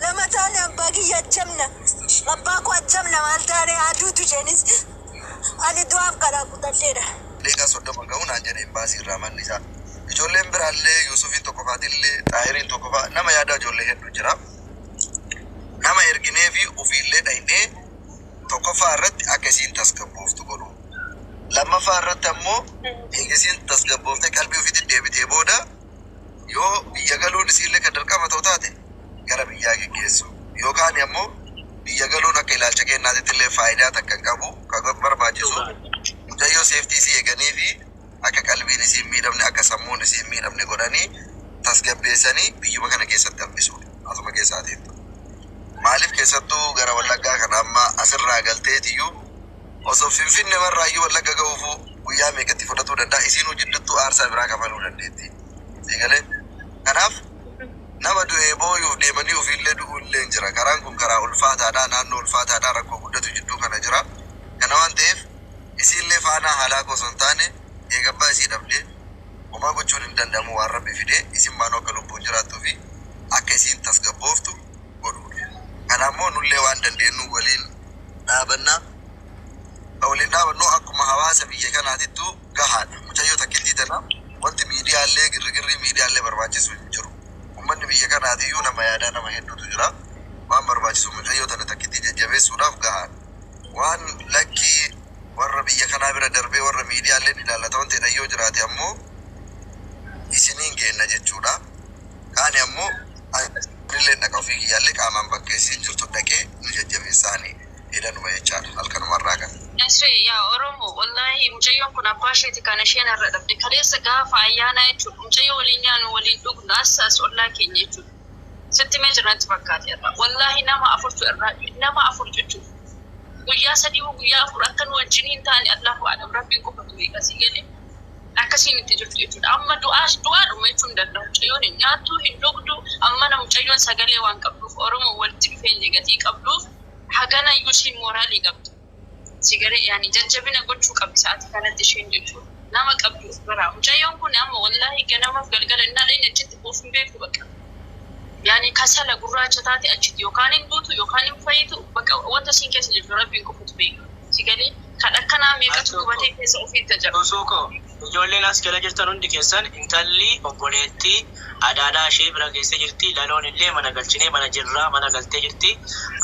Lama taane abbaa kiyya ajjabna. Abbaa koo ajjabna maal taane aduutu isheenis. Ani du'aaf karaa kutadheera. Daqiiqaa 30 gahu naan jedhe imbaasii irraa manni isaa. Ijoolleen biraallee Yuusufiin tokko faatillee Xaahiriin tokko faa nama yaadaa ijoollee hedduu jira. Nama erginee fi ofiillee dhaynee tokkoffaa irratti akka isiin tasgabbooftu godhu. Lammaffaa irratti ammoo eega isiin tasgabbooftee qalbii ofiitti deebitee booda yoo biyya galuun isiillee kan dirqama ta'u taate gara biyyaa geggeessu. Yookaan ammoo biyya galuun akka ilaalcha keenyaatitti illee faayidaa takka hin qabu kan barbaachisu mucayyoo safety isii eeganii fi akka qalbiin isii hin miidhamne, akka sammuun isii hin miidhamne godhanii tasgabbeessanii biyyuma kana keessatti hambisuudha. Asuma keessaatiin. Maaliif keessattuu gara Wallaggaa kana amma asirraa galteetiyyuu osoo Finfinne marraayyuu Wallagga ga'uufuu guyyaa meeqatti fudhatuu danda'a, isiinuu jidduttuu aarsaa biraa kafaluu dandeetti. Eegalee kanaaf nama du'ee booyuuf deemanii ofiillee du'uu illee jira. Karaan kun karaa ulfaataadha, naannoo ulfaataadha, rakkoo guddatu jidduu kana jira. Kana waan ta'eef isiillee faanaa haalaa osoo hin taane eegabbaa isii dhabdee homaa gochuun hin danda'amu, waan Rabbi fidee isin maanuu akka lubbuun jiraattuu fi akka isiin tasgabbooftu godhuudha. Kana ammoo nullee waan dandeenyu waliin dhaabannaa. Waliin dhaabannu akkuma hawaasa biyya kanaatittuu gahaadha. Mucayyoo takkittii tana wanti miidiyaallee girrigirrii miidiyaallee barbaachisu hin jiru. Uummanni biyya kanaatiyyuu nama yaadaa nama hedduutu jira. Waan barbaachisu mucayyoo tana takkittii jajjabeessuudhaaf gahaadha. Waan lakkii warra biyya kanaa bira darbee warra miidiyaalleen ilaallata wanti jedhan yoo jiraate ammoo isiniin geenna jechuudha. Kaani ammoo anillee dhaqa ofii kiyyaallee qaamaan bakka isiin jirtu dhaqee nu jajjabeessaanii jedhanuma jechaadha halkanumarraa kana. Nasri yaa Oromoo, wallahi mucayyoon kun abbaa isheeti kan isheen irra dhabde kaleessa gaafa ayyaanaa jechuudha. Mucayyoo waliin nyaannu, waliin dhugnu, as as ollaa keenya jechuudha. Sitti mee jirratti fakkaate irraa. Wallahi nama afurtu irraa, nama afur jechuudha. Guyyaa 3 moo guyyaa 4 akka nu wajjin hin taane Allahu a'lam, Rabbiin qofatu beeka, si galee. Akkasiin itti jirtu jechuudha. Amma du'aas du'aadhuma jechuun hin danda'u. Mucayyoon hin nyaattu, hin dhugdu. Amma na mucayyoon sagalee waan qabduuf, Oromoo walitti dhufeenya gatii qabduuf hagana iyyuu isiin mooraalii qabdi. Sigaree yaani jajjabina gochuu qabdi sa'aatii kanatti isheen jechuudha. Nama qabdu of biraa. Mucayyoon kun amma wallaahi ganamaaf galgala innaa dhayne achitti of hin beektu bakka. Yaani kasala gurraacha taate achitti yookaan hin duutu yookaan hin fayyitu, bakka wanta isiin keessa jirtu Rabbiin qofatu beeka. Sigalee kan akkanaa meeqatu gubatee keessa ofiitta jira. Suusuu koo, ijoolleen as jala jirtan hundi keessan, intalli obboleettii adaadaa ishee bira geessee jirti. Laloon illee mana galchinee mana jirraa mana galtee jirti.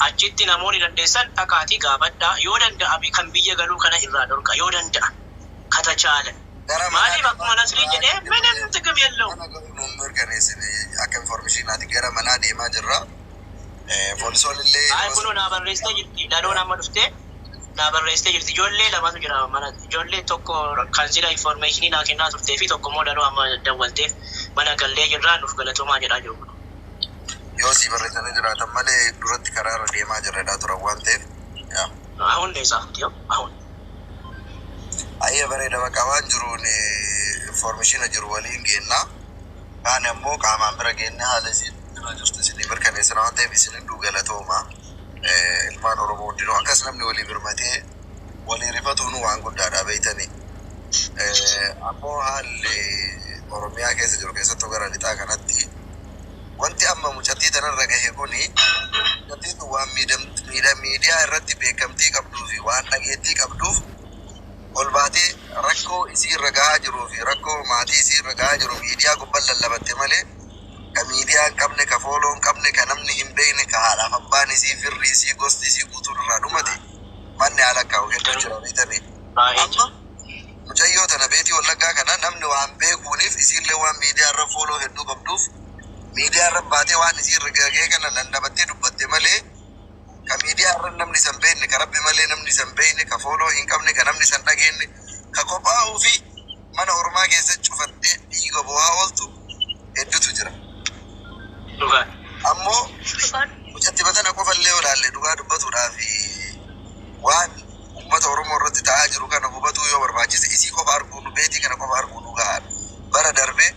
Achitti namoonni dandeessan dhaqaatii gaafadhaa. Yoo danda'ame kan biyya galuu kana irraa dhorka yoo danda'a katachaale. Gara manaa Maaliif akkuma Nasriin jedhee ምንም ጥቅም የለውም. Mana garuu nuun mirkaneessine akka informationaati gara manaa deemaa jirra. Poolisoon illee Ay, kunoo naa barreessitee jirti. Laloon amma dhuftee naa barreessitee jirti. Ijoollee lamatu jira mana. Ijoollee tokko kan sila informationii naa kennaa turtee fi tokko immoo laloo amma dawwalteef mana gallee jirraa nuuf galatoomaa jedhaa jiru. Yoo sii barreessanii jiraatan malee duratti karaarra deemaa jirredha turan waan ta'eef. Yaa. አሁን ነው የጻፍኩት። ያው አሁን። Ayya, bareeda, bakka waan jiruun informationa jiru waliin geennaa. Kaan ammoo qaamaan bira geenne haala isiin irra jirtu isinii mirkaneessina waan ta'eef isin hunduu galatooma. Ilmaan Oromoo hundinuu akkas namni walii birmatee walii rifatuun waan guddaadha beeytanii. Ammoo haalli Oromiyaa keessa jiru, keessattuu gara lixaa kanatti, wanti amma mucattii tanarra gahe kuni, mucattiin tun waan miidiyaa irratti beekamtii qabduu fi waan dhageettii qabduuf ol baatee rakkoo isii irra gahaa jiruu fi rakkoo maatii isii irra gahaa jiru miidiyaa gubbaan lallabatte malee, ka miidiyaa hin qabne, ka follow hin qabne, ka namni hin beekne, ka haadhaaf abbaan isii, firri isii, gosti isii guutuun irraa dhumate manni haala kaa'u hedduu jira beektanii. Baay'ee Amma mucayyoo tana beetii Wallaggaa kana namni waan beekuuniif, isiillee waan miidiyaa irra follow hedduu qabduuf miidiyaa irra baatee waan isii irra gahee kana lallabattee dubbatte malee, ka miidiyaa irra namni isan beekne, ka Rabbi malee namni isan beekne, ka follow hin qabne, ka namni isan dhageenye, ka kophaa'uu fi mana ormaa keessa cufattee dhiiga bu'aa ooltu hedduutu jira. Dhugaa. Ammoo mucatti batana qofa illee olaalle dhugaa dubbatuudhaa fi waan uummata Oromoo irratti ta'aa jiru kana hubatuu yoo barbaachise isii qofa arguun, beetii kana qofa arguun gahaadha. Bara darbee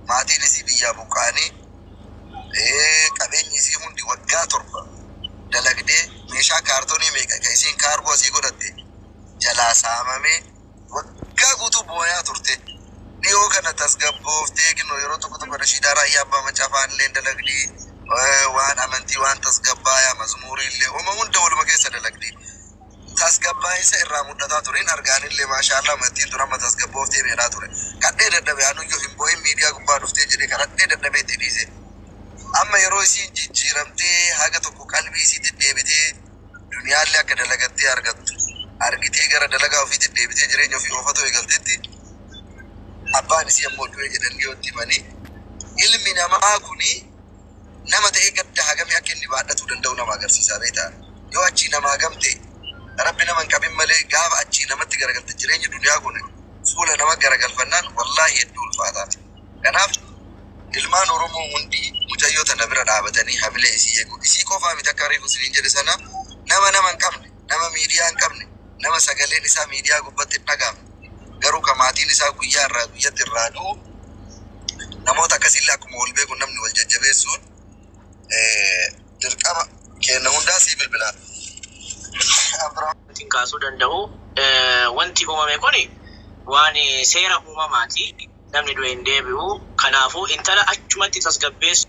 maatiin isii biyyaa buqqa'anii, qabeenyi isii hundi waggaa 7 dalagdee meeshaa kaartoonii meeqa ka isiin kaargoo asii godhatte jalaa saamamee waggaa guutuu booyaa turte. Dhiyoo kana tasgabbooftee kinoo yeroo tokko tokko nashiidaa Raayyaa Abbaa Macaafaa illee dalagdii. Waan amantii, waan tasgabbaayaa, mazmuurii illee homa hunda waluma keessa dalagdi. Tasgabbaa'insa irraa mul'ataa tureen argaanillee, maashaallah, amantiin tun amma tasgabbooftee beekaa ture. Kadhee dadhabe anuyyuu hin boo'in miidiyaa gubbaa dhuftee jedhee kadhadhee dadhabee itti dhiise. Amma yeroo isiin jijjiiramtee haga tokko qalbii isiitti deebitee, duniyaallee akka dalagattee argattu argitee, gara dalagaa ofiitti deebitee jireenya ofii oofatu eegaltetti, abbaan isii ammoo du'e jedhanii yoo itti himanii, ilmi namaa kuni nama ta'ee gadda hagamii akka inni baadhatuu danda'u nama agarsiisa beektaa. Yoo achii namaa gamte, Rabbi nama hin qabin malee, gaafa achii namatti garagalte, jireenyi duniyaa kun fuula nama garagalfannaan wallaahi hedduu ulfaataa. Kanaaf ilmaan Oromoo hundi mucayyoo tana bira dhaabatanii hamilee isii eegu. Isii qofaa miti, akka reefu isiniin jedhe sana, nama nama hin qabne, nama miidiyaa hin qabne, nama sagaleen isaa miidiyaa gubbatti hin dhaga'amne, garuu ka maatiin isaa guyyaa irraa guyyatti irraa du'u, namoota akkasiillee akkuma wal beeku namni wal jajjabeessuun dirqama kenna hundaa sii bilbilaa. Wanti kaasuu danda'u, wanti uumame kuni waan seera uumamaati. Namni du'e hin deebi'u. Kanaafuu intala achumatti tasgabbeessu.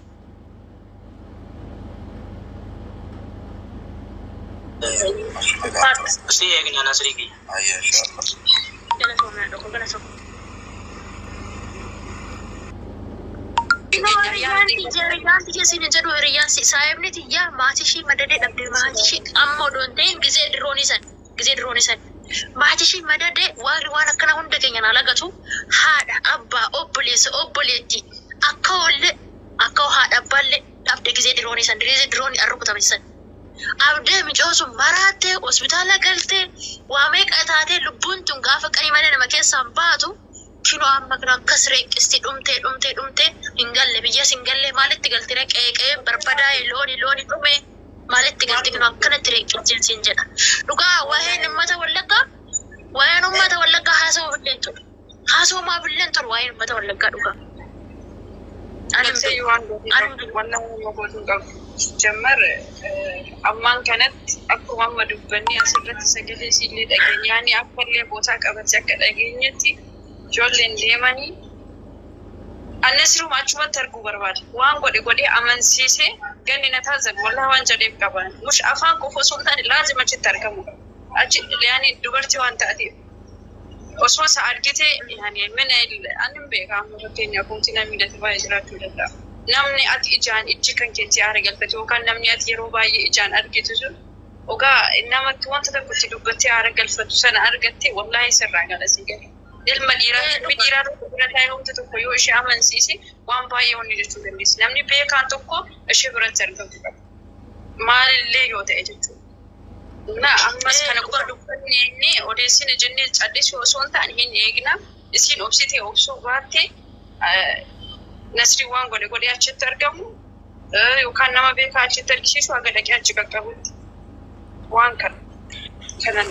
Si eegna, Nasrii kiyya. Ayya, inshallah. Hiriyyaan tiyya siin jedhu, hiriyyaan si saayibni tiyya maatii ishii madadee dhabde. Maatii ishii amma odoo hin ta'in gizee diroonii san maatii ishii madadee. Warri waan akkana hunda keenya na lagatu, haadha, abbaa, obboleessa, obboleetti, akka oollee akka haadha abbaallee dhabde gizee diroonii san, gizee diroonii arrukutame san. Abdee micoo sun maraattee hospitaala galtee waa meeqa taatee, lubbuun tun gaafa qanii malee nama keessaan baatu. Kinoo amma kana akkas reeqqisti, dhumtee dhumtee dhumtee hin galle, biyyas hin galle. Maalitti galti? Qeeqee barbadaa'e, looni looni dhume, maalitti galti? Kinoo akkanatti reeqqistiin siin jedha. Dhugaa waa'een uummata Wallaggaa, waa'een uummata Wallaggaa haasa'uuf illee hin tolu, haasa'umaaf illee hin tolu waa'een uummata Wallaggaa, dhugaa. Ani hin Nafsee beeku. waan Ani hin beeku. wallah nama gootuu qabdu. Jammar ammaan kanatti akkuma amma dubbannee asirratti sagalee isiillee dhageenyaanii akka illee bootaa qabate akka dhageenyetti ijoolleen deemanii Annasiruma achumatti arguu barbaada. Waan godhe godhee amansiisee ganni na taazzabe, wallah waan jedheef qaba. Mush afaan qofa osoo hin taane laazima achitti argamu qaba. Achi yaani dubartii waan taateef. Osoo isa argite yaani mina ani hin beeka, amma fakkeenyaaf wanti namni miidhate baay'ee jiraachuu danda'a. Namni ati ijaan ijji kan keetti aara galfate yookaan namni ati yeroo baay'ee ijaan argitu sun ogaa namatti wanta tokko itti dubbattee aara galfatu sana argatte, wallaahi sirraa gala sii gala. Ilma dhiiraa, ilmi dhiiraa tokko bira taa'ee wanti tokko yoo ishee amansiise, waan baay'ee wanni jechuu dandeessi. Namni beekaan tokko ishee biratti argamuu qaba. Maalillee yoo ta'e jechuudha. Na ammas kana qofa dubbannee inni odeessine jennee callisuu osoo hin taane hin eegna. Isiin obsitee obsuu baatte, Nasrii waan godhe godhee achitti argamu yookaan nama beekaa achitti argisiisu haga dhaqee achi qaqqabutti waan kana. Kanan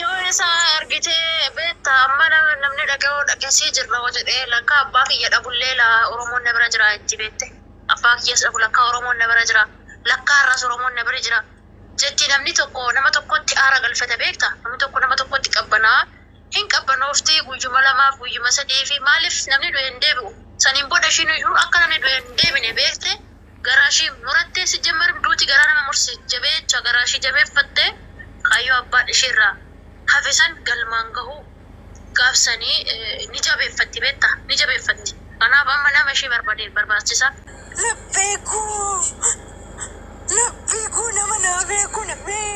Yoo isa argitee beekta, amma namni dhaga'uu dhageessii jirra hoo jedhee, lakka abbaa kiyya dhabullee la Oromoon na bira jira itti beekte. Abbaa kiyyas dhabu, lakka Oromoon na bira jira. Lakka har'as Oromoon na bira jira. Jetti, namni tokko nama tokkotti aara galfata beekta. Namni tokko nama tokkotti qabbanaa. Hin qabbanoofti guyyuma 2f, guyyuma 3 fi maaliif namni du'e hin deebi'u. Saniin booda ishiin iyyuu akka namni du'e hin deebine beekte, garaa ishii murattee, si jammar duuti garaa nama mursi jabeecha, garaa ishii jabeeffattee kaayyoo abbaan ishiirraa hafe san galmaan gahuu gaafsanii ni jabeeffatti beekta, ni jabeeffatti. Kanaaf amma nama ishee barbaade barbaachisa. Laphee koo, laphee koo, nama naa beeku namee.